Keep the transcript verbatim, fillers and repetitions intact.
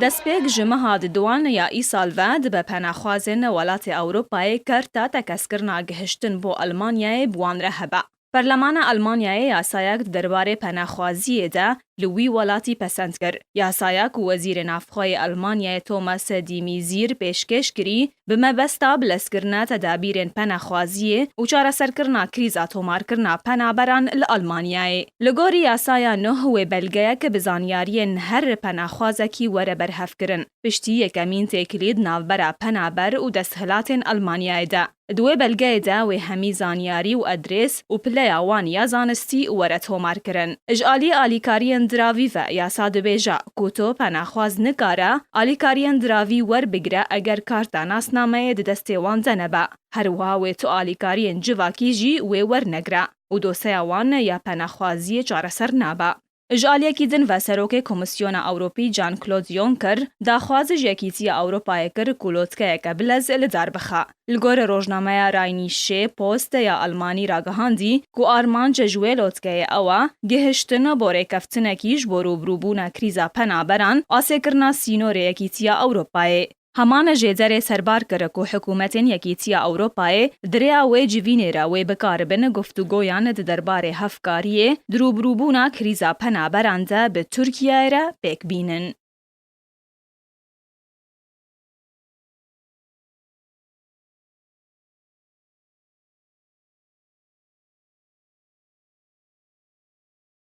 Destpêk ji meha diduan ya îsal ve dibe penaxwazên welatê Ewropayê kerta tekeskirina gihiştin bo Elmanyayê bi wan re hebe. Perlemana Elmanyayê yasayek di derbarê penaxwaziyê de li wî welatî pesend kir. Yasaya ku Wezîrê Navxweyê Elmanyayê Thomas de Maizière pêşkêş kirî, bi mebesta bilezkirina tedabîrên penaxwaziyê û çareserkirina krîza tomarkirina penaberan li Elmanyayê. Li gorî yasaya nû wê belgeyek bi zanyariyên her penaxwazekî were berhevkirin, piştî yekemîn têkilî di navbera penaber û desthilatên Elmanyayê de. Di wê belgeyê de wê hemî zanyarî û adres û pileya wan ya zanistî were tomarkirin. Ji alî alîkariyên diravî ve yasa dibêje ku tu penaxwaz nikare alîkariyên diravî werbigire eger karta nasnameyê di destê wan de nebe. Her wiha wê tu alîkariyên civakî jî wê wernegire û doseya wan ya penaxwaziyê çareser nabe. Ji aliyekî din ve Serokê Komîsyona Ewropî Jean-Claude Juncker daxwaz ji Yekîtiya Ewropayê kir ku lotkeyeke bilez li dar bixe. Li gor rojnameya Rheinische Post ya Elmanî ragihandî ku armanc ji wê lotkeyê ew e, gihiştin bo rêkeftinekî ji bo rûbirûbûna krîza penaberan, asêkirina sînorê Yekîtiya Ewropayê. Heman jêderê serbar kir ku hikûmetên Yekîtiya Ewropayê di rêya wê civînê re wê bikaribin guftûgoyan di derbarê hevkariyê di rûbirûbûna krîza penaberan de bi Tirkiyeyê re pêk bînin.